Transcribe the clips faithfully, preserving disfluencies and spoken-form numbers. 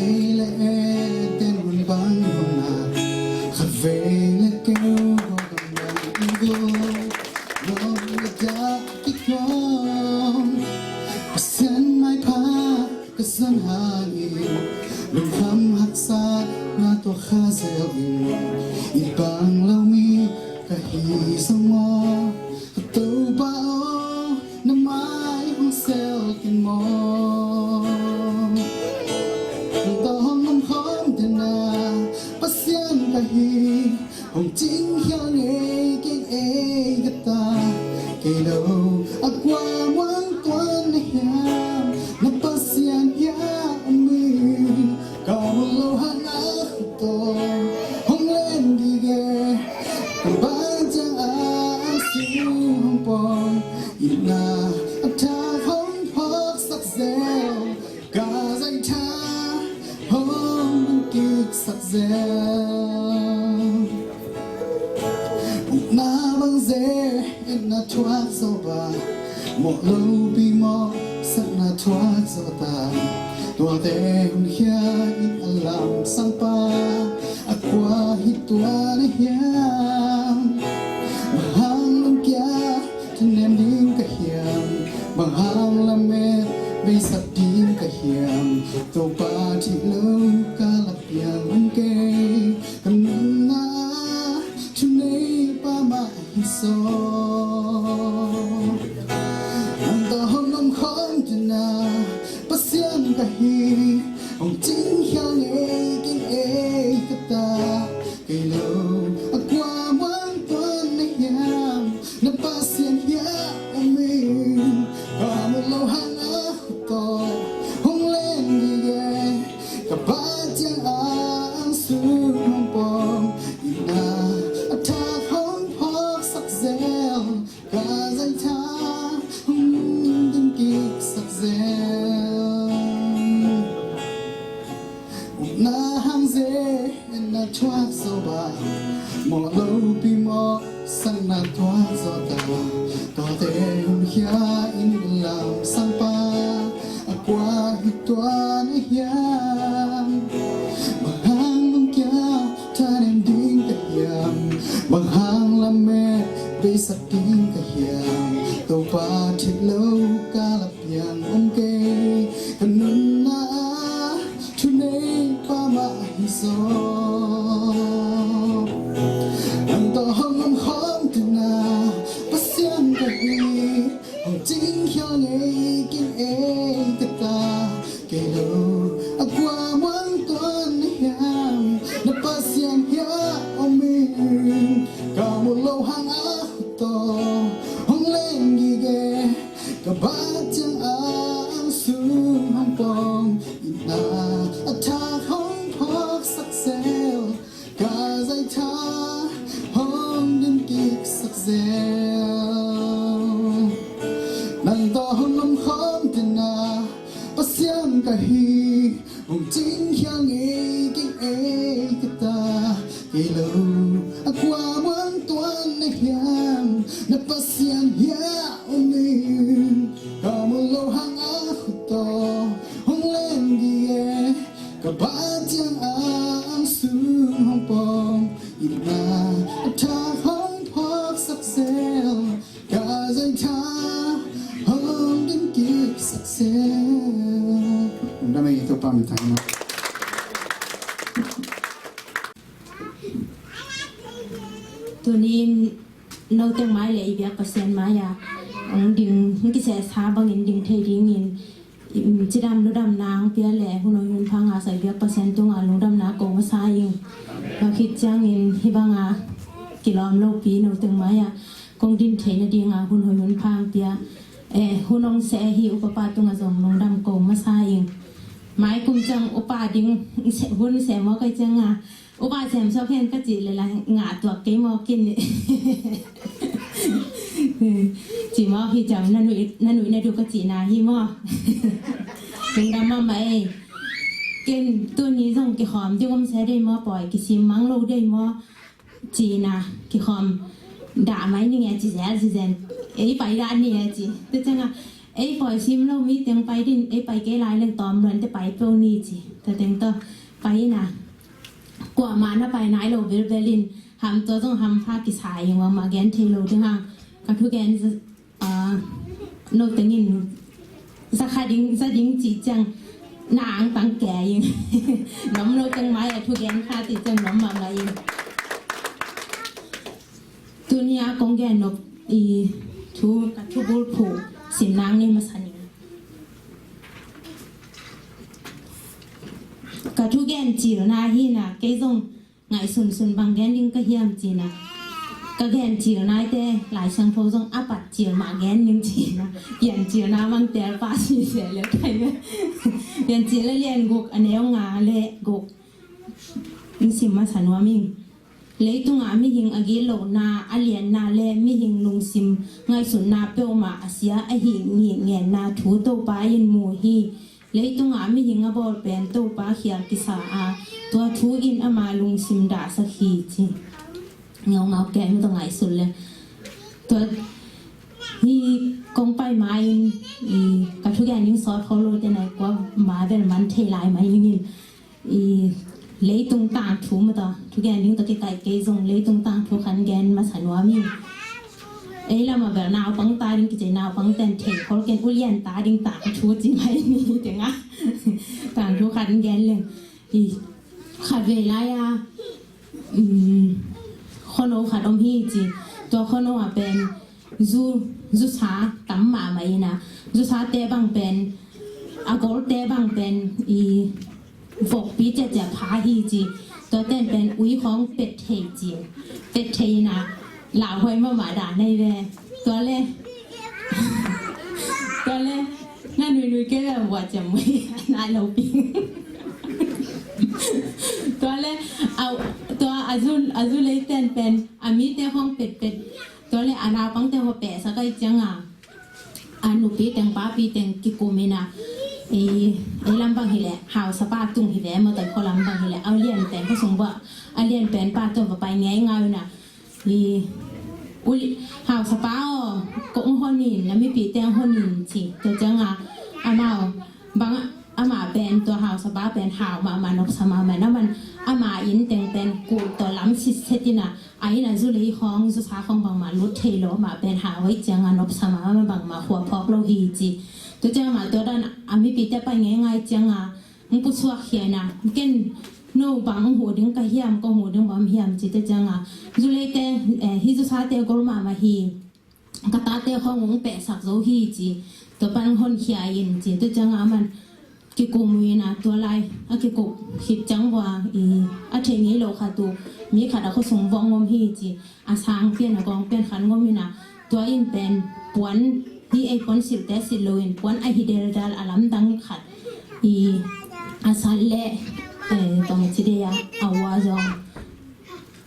Vei le e ten hun bang hun a, khat vei le keu bang bang i go, lom le dah i kong. Pasian maipha ka zon hangin, lungkham haksa na tua kha zel in, i bang lo mi ka hi zong maw, ka Topa aw, na mai hong sel ken maw. Nang tawh hong om khawm tena, Pasian ka hi, hong cingkhial ngei keng ei ka ta. Kei lo a kua muang tuan na hiam, na Pasian hiam om in, ka mu lo hang a khut tawh hong len gige. Ka ba ciang a ang sung hong pawng, itna a thak hong phawksak zel, ka zaitha hong kiksak zel. Upna bang ze, itna thuak zo ba, mawh lopi mawh sakna thuak zo ta. Tuate hun khia in a lam sangpa, a kua hi tua na hiam. Bang hang lungkia thanem ding ka hiam, bang hang lamet beisak ding ka hiam. Topa thih lo ka la piang om kei, ka nunna thunei pa mah hi zaw. Nang tawh hong om khawm tena, Pasian ka hi, hong cingkhial ngei keng ei ka ta. Kei lo a kua muang tuan na hiam, na Pasian hiam om in, ka mu lo hang a khut tawh hong len gige. Ka ba ciang a ang sung hong pawng, itna a thak hong phawksak zel, ka zaitha hong din kiksak zel. Upna hang ze, itna thuak zo ba, mawh lopi mawh sakna thuak zo ta. Tuate hun khia in lam sangpa, a kua hi tua na hiam. Bang hang lungkia thanem ding ka hiam, bang hang lamet beisak ding ka hiam. Topa thih lo ka la piang om kei, ka nunna thunei pa mah hi zaw. Nang tawh hong om khawm tena, Pasian ka hi, hong cingkhial ngei keng ei ka ta. Kei lo a kua muang tuan na hiam, na Pasian hiam om in, ka mu lo hang a khut tawh hong len gige. Ka ba ciang a ang sung hong pawng, itna a thak hong phawksak zel, ka zaitha hong din kiksak zel. Nang tawh hong om khawm tena, Pasian ka hi, hong cingkhial ngei keng ei ka ta. Kei lo a kua muang tuan na hiam, na Pasian hiam om in, ka mu lo hang a khut tawh hong len gige. Ka ba ciang a ang sung hong pawng, itna a thak hong phawksak zel, ka zaitha hong din kiksak zel. Lungdam ei, Topa min thang. Tuni in noteng mai le i biak Pasian mai-ah hong ding, hong kisehsa bangin ding thei dingin, cidam ludamna hong pia le hun hoih hun pha ngahsak i biak Pasian tungah lungdamna ko masa ing. Tua khit ciangin hih banga kilawm lopi noteng mai-ah kong din theih nadinga hun hoih hun pha hong pia, eh, hun hong seh ahi upapa tungah zong lungdam ko masa ing. Mai kum ciang upa ding hun seh mawk ahih cianga, upa sem suak hen ka cih le la ngah tuak kei mawk in. Ci mawk hi ciang na nuih, na nuih na duh ka cihna hi maw. Lungdam mahmah ei. Ken tuni zong kikhawm ding om se dei maw, pawi kisim mang lo dei maw, cihna kikhawm dah mai ning e ci zel ci zen. Ei pai dah ni e ci. Tua cianga Ei pawi sim lo mi teng pai din, ei pai kei lai leng tawm luan te pai peuh ni ci. Tua teng tawh pai ina, kuamah na pai nai lo belbel in, ham tua zong hampha kisa ing, mah gen thei lo ding hang. Ka thugen, ah, no tengin za kha ding, za ding ci ciang na ang tang kei ing. Nuam lo teng mai a thugen kha ci ciang nuam mahmah ing. Tuni a kong gen nop i thu, ka thubulphuh sim nang ni masa ning. Ka thugen cilna hi na, kei zong ngaihsunsun bang gen ding ka hiam ci na. Ka gen cilna te Lai Siangtho zong a pat cil mah gen ding ci na. Piancilna bang tel pa si se le kai me. Piancil a lian guk, a neu nga le guk. Ing sim masa nuam ing. Leitungah mihing a gitlohna, a lianna le mihing lungsim ngaihsutna peuhmah a sia ahi ngitngetna thu Topa in mu hi. Leitungah mihing a bawl pen Topa khial kisa a, tua thu in ama lungsim dahsak hi ci. Ngaungau kei mi tawh ngaihsut le. Tua hi kong pai ma-in i ka thugen ding sawt kho lo te nai kua ma bel man thei lai mai ning in. I leitung tangthu mah tawh thugen ding tawh kikaih kei zong leitung tangthu khat gen masa nuam ing. Ei lamah bel naupang ta ding kici, naupang ten thei khol ken, ulian ta ding tangthu ci mai ni tengah tangthu khat gen leng. I khat vei lai-a, um, khono khat om hi ci. Tua khono ah pen zu, zusa tam mahmah ina. Zusate bang pen, a golte bang pen i vokpi ciacia pha hi ci. Tua ten pen ui khawng pet thei ci. Pet thei ina, lauhuai mahmah dah nei ve. Tua le, tua le, na nuinui kei ve, vua ciam ui nai lo ping. Tua le, a, tua a zu, a zu lei ten pen a mite khawng petpet. Tua le a naupangte haw pehsak ai cianga, a nupi teng papi teng kikum ina, ei, ei lam bang hileh hausapa tung hi ve maw, tua khualam bang hileh a lian pen khuasung bua, a lian pen pa tua va pai ngeingai una. I uli, hausapa aw, kong hon in, na mipi teng hon in ci. Tua cianga amau bang, ama pen, tua hausapa pen hau mahmah, nopsa mahmah na man, ama inn teng pen kul tawh lam sitset ina, a inn a zu lei khawng, zusa khawng bangmah lut thei lo, ama pen hau ei cianga nopsa mahmah, bangmah khua phawk lo hi ci. Tua cianga amah tua dan a mipite pai ngeingai cianga, ng pusuak khia ina, ken no bang hu ding ka hiam, kong hu ding bang hiam ci. Tua cianga zu leite, eh, hi zusate gol mahmah hi. Ka tate khawng hong pehsak zo hi ci. Tua pan honkhia in ci. Tua cianga aman kikum uh ina, tua lai a kikup khit ciang vua i a thei ngei lo khat uh, mi khat a khuasung vua hong om hi ci. A sang pian, a gawng pian khat hong om ina, tua in pen puan hi, ei puan silhte silh lo in puan a hi deldal a lamdang khat i a san le, eh, tong ci dei a, a ua zong,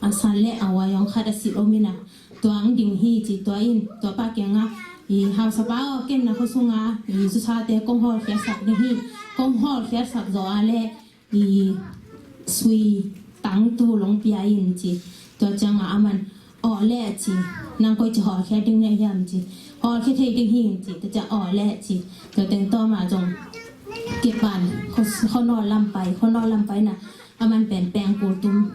a san le a ua zong khat a silh om ina, tua ang ding hi ci. Tua in tua pa kianga i, hausapa aw, ken na khuasunga i zusate kong hawlkhiatsak ding hi. Kong hawlkhiatsak zawh a le i sui tang tul hong pia in ci. Tua cianga aman, aw le ci. Nang koici hawlkhia ding na hiam ci. Hawlkhia thei ding hi ci. Tua cianga aw le ci. Tua teng tawh amah zong kipan, khuanawl lam pai, khuanawl lam pai na, aman pen pengkul tum,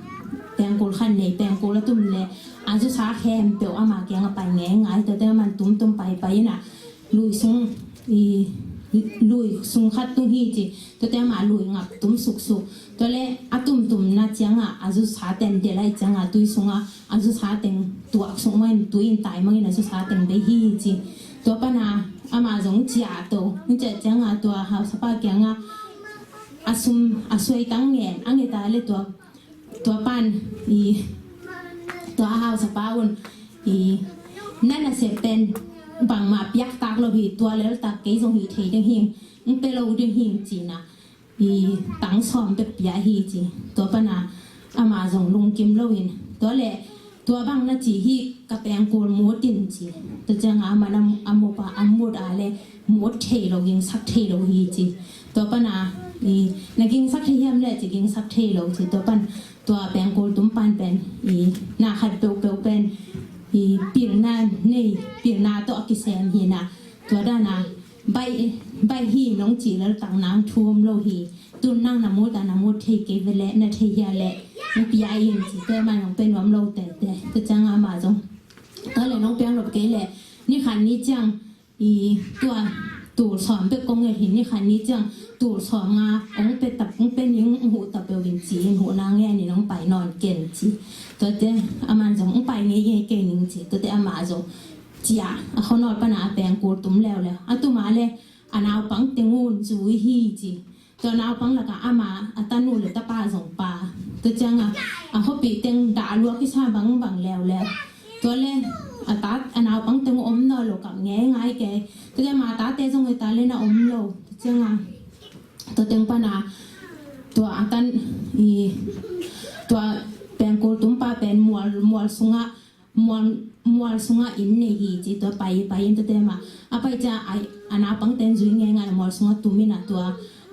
pengkul khat nei, pengkul a tum le a zusa khempeuh ama kianga pai ngeingai. Tua teng aman tumtum paipai ina, lui sung i, lui sung khat tung hi ci. Tua teng amah lui ngap tum suksuk. Tua le a tumtumna cianga a zusa ten delh ai cianga tui sunga a zusa teng tuak suk mangin, tui in tai mangin a zusa teng bei hi ci. Tua pana amah zong ciah to, ciah cianga tua hausapa kianga a sum, a suai tang ngen a nget a le tua, tua pan i, tua hausapa un i, na nasep pen bangmah piaktak lo hi, tua leltak kei zong hi thei ding hing, ng pe lo ding hing ci na, i tang sawm pek pia hi ci. Tua pana ama zong lungkim lo in, tua le tua bang na ci hi, ka pengkul mut in ci. Tua cianga aman a, a mupa a mut a le mut thei lo, gingsak thei lo hi ci. Tua pana i, na gingsak thei hiam le ci, gingsak thei lo ci. Tua pan tua pengkul tum pan pen i, na khat peuhpeuh pen i, pilna nei, pilna tawh a kisem hi na. Tua dana baih, baih hi nong ci lel tak nang thu om lo hi. Tun nang na mut a na mut thei kei ve leh na thei hia leh na pia in ci te, amah nong pe nuam lo tete. Tua ciang amah zong, tua leh nong piang lo kei leh ni khat ni ciang i tua tul sawm bek kong nget hi, ni khat ni ciang tul sawm nga ong pe tap, ong pe ning, ong huh tap peuh in ci, ong huh na ngen in ong pai nawn ken ci. Tuate amah zong ong pai ngei ngei kei ning ci. Tuate amah zong ci a, a khuanawl pana a pengkul tum leuleu. A tum a le a naupang teng un zui hi ci. Tua naupang lakah ama a tanu le tapa zong pha. Tua cianga a khuapi teng dah lua kisa bangbang leuleu. Tua le a ta, a naupang teng om nawn lo, kap ngeingai kei. Tua cianga a tate zong hi ta le na om lo. Tua cianga tua teng pana tua a tan i tua pengkul tumpa pen mual, mual sungah mual, mual sungah inn nei hi ci. Tua pai, pai in tuate mah a pai ciang a, a naupang ten zui ngeingai, mual sungah tum in a, tua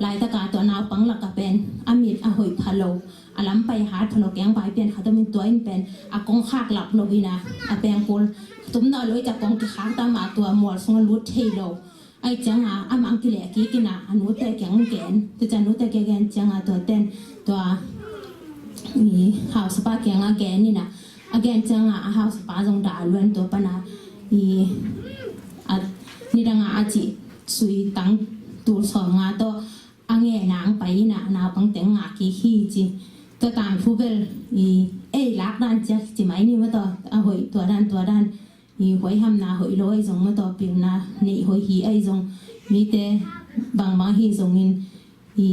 laitaka tua naupang lakah pen a mit a hoih pha lo, a lam pai hat pha lo, keng pai pian khat om in, tua in pen a kongkhak lap lo in a, a pengkul tum nawn lo i ta kong kikhak ta mah tua mual sungah lut thei lo. Ahih cianga amah ang kileh kik in a, a nute kiang gen. Tua ciang a nute kiang gen cianga tua ten tua i hausapa kianga gen in a, a gen cianga a hausapa zong dah lua in tua pana i a nidanga a cih sui tang tul sawm nga tawh a nge nang pai in a, naupang teng ngah kik hi ci. Tua tangthu bel i ei lak dan ciak ci mai ni maw, tua a hoih tua dan, tua dan i huaihamna hoih lo ahi zong maw, tua pilna neih hoih hi ahi zong, mite bangbang ahi zongin i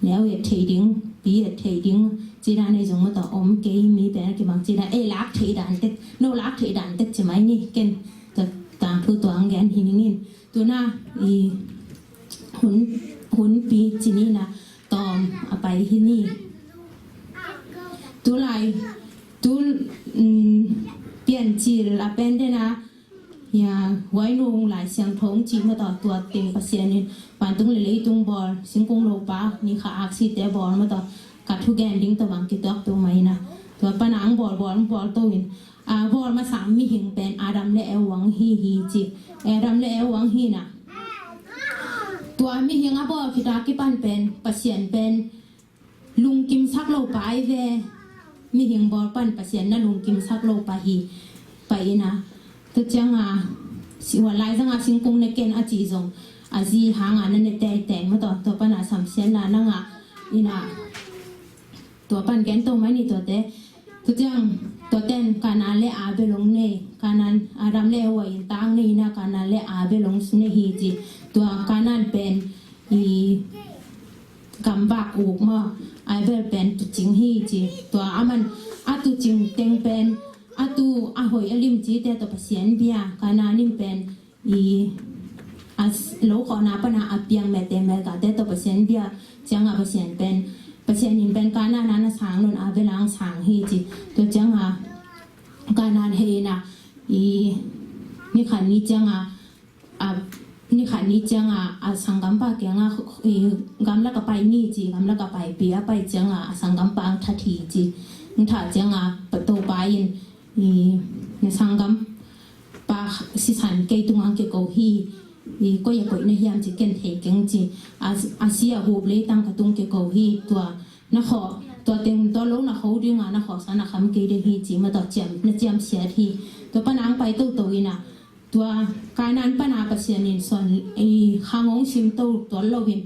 neu et thei ding, pi et thei ding ci dan ahi zong maw, tua om kei. Mi pen a kibang ci dan, ei lak thei dan tek, no lak thei dan tek ci mai ni. Ken tua tangthu tua ang gen hi ning in. Tuna i hun, hunpi ci ni na tawm a pai hi ni. Tulai, tul, um, Piancil a pen dena, ya, Huainung Lai Siangtho ci maw, tua, tua teng Pasian in vantung le leitung bawl, singkung lopa, ni kha aksite bawl maw, tua ka thugen ding tua bang kituak peuh mai na. Tua pana ang bawl, bawl, bawl to in, a, bawl masa mihing pen Adam le Eva ang hi hi ci. Adam le Eva ang hi na. Tua mihing a bawl khit a kipan pen Pasian pen lungkimsak lo pa ahi ve. Mihing bawl pan Pasian na lungkimsak lo pa hi, pa in a. Tua cianga si, huan lai zanga singkung ne ken a ci zong a zi hanga na ne teitei maw, tua, tua pana samsiatna na ngah in a. Tua pan gen to mai ni tuate. Tua ciang tua ten Kain le Abel ong nei. Kain, Adam le Eva in tang nei in a, Kain le Abel ong nei hi ci. Tua Kain pen i gamvak uk maw, Abel pen tuucing hi ci. Tua aman a tuucing teng pen a tuu a hoih a limci te tawh Pasian bia. Kain in pen i a s-, lo khawhna pana a piang mete mel kate tawh Pasian bia cianga Pasian pen, Pasian in pen Kain na na sang lo in Abel ang sang hi ci. Tua cianga Kain hei in a, i ni khat ni cianga, a ni khat ni cianga a sanggampa kianga i gamlak a pai ni ci, gamlak a paipi a pai cianga a sanggampa ang that hi ci. Ang that cianga pa Topa in i na sanggampa sisan kei tungah ang kiko hi, i koi a koih na hiam ci ken thei keng ci. A, a si a hup leitang ka tung kiko hi, tua na khawh, tua teng tua lo na kho dinga na khawhsa na kham kei ding hi ci maw, tua ciam, na ciamsiat hi. Tua pana ang pai toto in a, tua Kain pana Pasian in suan i khang ong sim to tuan lo in,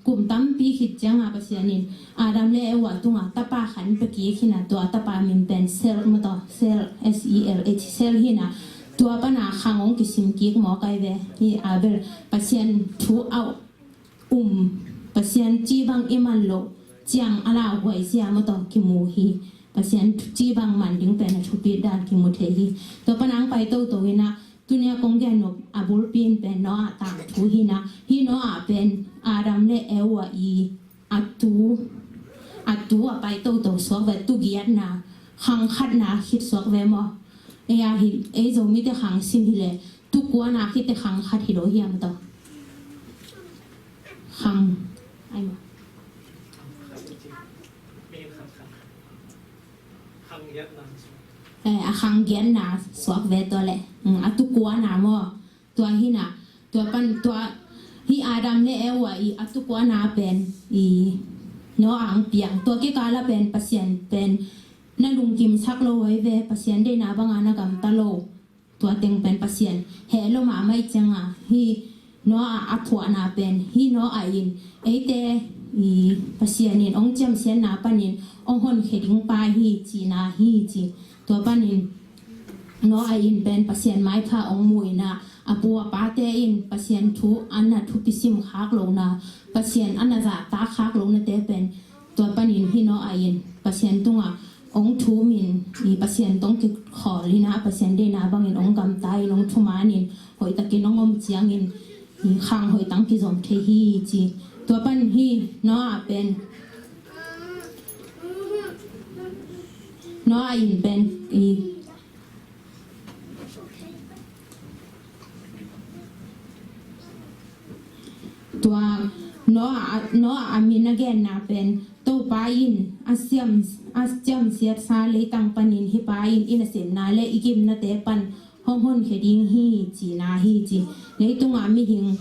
kum tampi khit cianga Pasian in Adam le Eva tunga tapa khat pia kik hi na, tua tapa min pen Sel maw, tua Sel, S E L H, Sel hi na. Tua pana khang ong kisim kik mawk ahi ve. Hi Abel, Pasian thu a um, Pasian ci bang i man loh ciang a lauhuai zia maw, tua kimu hi. Pasian ci bang man ding pen a thupi dan kimu thei hi. Tua pana ang pai toto in a, tunia kong gen nop a bulpi in pen Noah tangthu hi na. Hi Noah pen Adam le Eva i a tuu, a tuu a pai toto suak ve, tuu giatna, khang khatna khit suak ve maw. Ei a hi, ei Zomite khang sim hi le tuu kuana khit te khang khat hi lo hiam, tua khang, ai maw. Eh, a khang giatna suak ve tua le. Mm, a tuu kuana maw. Tua hi na, Tua pan tua hih Adam le Eva i a tukuana pen i Noah ang piang. Tua kikala pen Pasian pen na lungkimsak lo ai ve, Pasian deina banga na gamta lo. Tua teng pen Pasian heh lo mahmah i cianga hih Noah a thuahna pen hih Noah in eite i Pasian in ong ciamsiatna panin ong honkhia ding pa hi cihna hi ci. Tua panin Noah in pen Pasian maipha ong mu ina a pu a pate in Pasian thu ana thupi sim khak lona, Pasian ana zahtak khak lonate pen tua panin hih Noah in Pasian tunga ong thumin i Pasian tong kikhawl ina Pasian deina bangin ong gamta in ong thumanin hoihtakin ong om ciangin i khang hoihtang kizom thei hi ci. Tua pan hih Noah pen Noah in pen i tua Noah, Noah a min a genna pen Topa in a siam a ciamsiatsa leitang panin hih pa in i nasepna le i gimnate pan hong honkhia ding hi cihna hi ci. Leitunga mihing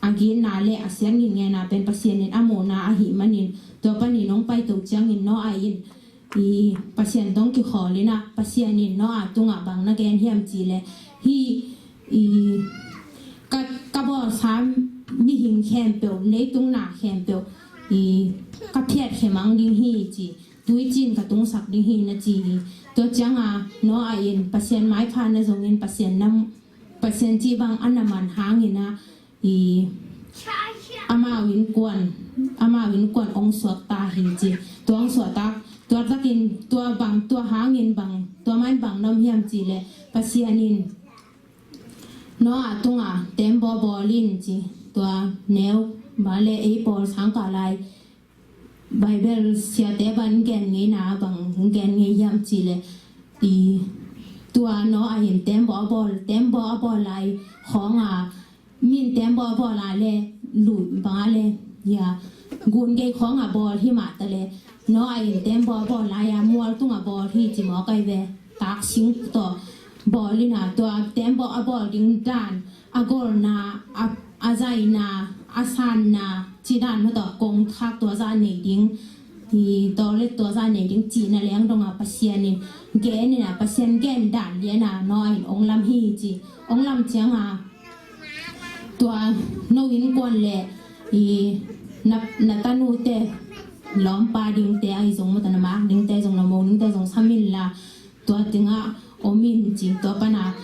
a gitna le a siatngitngena pen Pasian in a muhna ahih manin tua panin ong paito ciangin Noah in i Pasian tong kikhawl ina Pasian in Noah tunga bang na gen hiam cih le hih i ka, ka bawlsa mihing khempeuh, leitung na khempeuh i ka phiatkhia mang ding hi ci, tuicin ka tungsak ding hi na ci hi. Tua cianga Noah in Pasian maipha na zongin Pasian na, Pasian cih bang a na man hangina i amau innkuan, amau innkuan ong suakta hi ci. Tua ong suakta, tua takin tua bang, tua hangin bang, tua main bang na om hiam cih le Pasian in Noah tunga tembaw bawl in ci. Tua neu ba le ei pawl sangkah lai Bible siate ban gen ngeina bang gen ngei hiam cih le i tua Noah in tembaw a bawl, tembaw a bawl lai khawnga min tembaw a bawl a le lui bang a le ya gun gei khawnga bawl hi mah ta le Noah in tembaw a bawl lai a mual tunga bawl hi ci mawk ai ve. Taksing tawh bawl ina tua tembaw a bawl ding dan a golna, a, a zaina, a sanna, ci dan mah tawh kongkhak tua zah nei ding, i tawlet tua zah nei ding cihna leng donga Pasian in gen ina Pasian gen dan liana Noah in ong lam hi ci. Ong lam cianga tua no innkuan le i na, na tanute lawmpa dingte ahi zong mawta na mak dingte zong na mo dingte zong sam inla tua tengah om in ci. Tua pana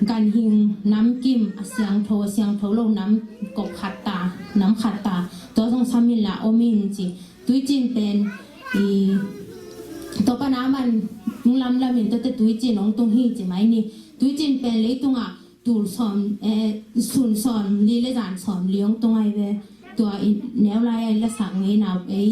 ganhing namkim a siangtho, a siangtho lo nam kop khat ta, nam khat ta, tua zong sam inla om in ci. Tuicin pen i tua pana man lamlam in tuate tuicin ong tung hi ci mai ni. Tuicin pen leitungah tul sawm, eh, sun sawm li le zan sawm li ong tung ai ve. Tua i neu lai ai lasak ngei nau ei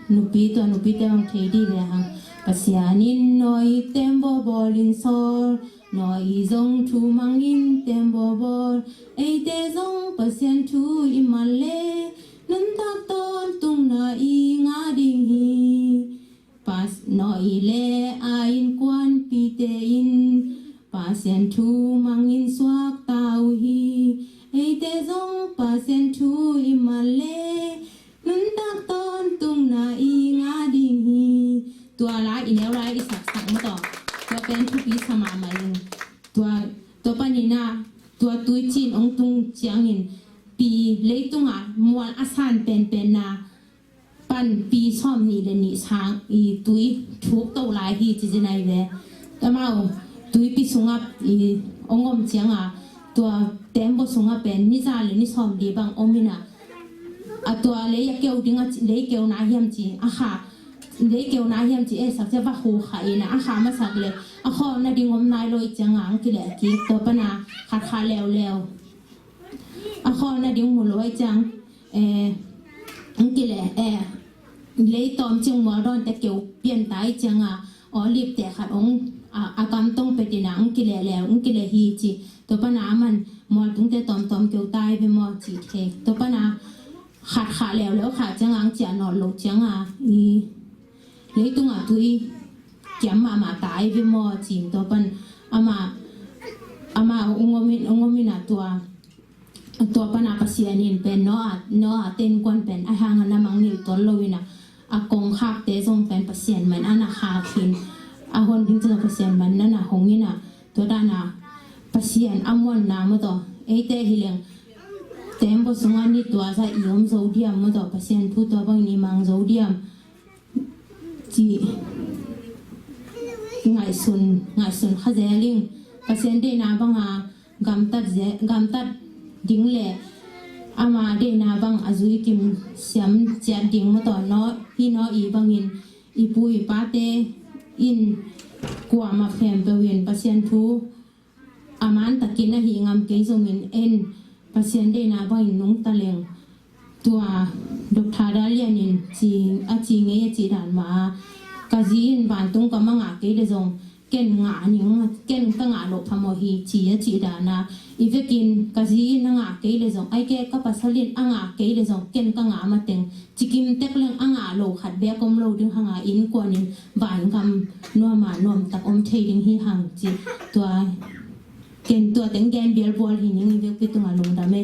nupi, tua nupi te ong thei di ve hang. Pasian in Noah i tembaw bawl in sawl, Noah i zong thu mangin tembaw bawl. Eite zong Pasian thu i man le nuntak tawntungna i ngah ding hi. Pas Noah i le a innkuanpite in Pasian thu mangin suakta uh hi. Eite zong Pasian thu i man le nuntak tawntungna i ngah ding hi. Tua lai i neu lai i saksak mawtaw tua pen thupi sa mahmah in tua, tua panina tua tuicin ong tung ciangin pi leitunga mual a san penpenna pan pi sawm nih le nih sang i tui thuk to lai hi ci zinai ve. Amau tuipi sungah i ong om cianga tua tembaw sungah pen ni za le ni sawm li bang om ina a tua lei a keu ding a ci, lei keu na hiam ci a kha, lei keu na hiam ci e sak cia va hu kha ina a kha masak le a khawl na ding om nai lo i cianga ang kile a kik tua pana khat kha leuleu. A khawl na ding mu lo ai ciang, eh, ang kile, eh, lei tawm cing mual dawn te keu pian tai cianga olive te khat ong a, a kam tong petina ang kile le ang kile hi ci. Tua pana man mual tung te tawm tawm keu tai ve maw ci thei. Tua pana khat kha leuleu kha cianga ang cia nawl lo cianga i leitunga tui kiam mahmah tai ve maw ci. Tua pan ama, ama ung omin, ung omin a tua Tua pana Pasian in pen Noah, Noah te innkuan pen a hang a na mangngilh tuan lo in a, a kongkhakte zong pen Pasian man a na khak hi in, a hon ding zong Pasian man a na hong in a, tua dana Pasian a muanna maw taw, eite hi leng tembaw sunga ni tua za i om zo diam maw taw, Pasian thu tua bangin i mang zo diam ci ngaihsun, ngaihsun kha zel ing. Pasian deihna banga gamtat ze-, gamtat ding le ama deihna bang a zui kim siam ciat ding maw taw, Noah, hi Noah i bangin i pu i pate in kuamah khempeuh in Pasian thu a man takin a hi ngam kei zongin en Pasian deihna bangin nungta leng. Tua Doctor Dalian in ci, a ci ngei a ci dan mah a, ka zi in vantung kam a ngah kei le zong ken ngah ning, ken ka ngah loh phamawh hi ci a ci dan a, i vekin ka zi in a ngah kei le zong, ai ke ka pasal in a ngah kei le zong ken ka ngah mateng, cikim tek leng a ngah lo khat bek om lo ding hanga innkuan in vangam nuama nuamtak om thei ding hi hang ci. Tua ken tua teng gen bialbual hi ning, i vekpi tunga lungdam e.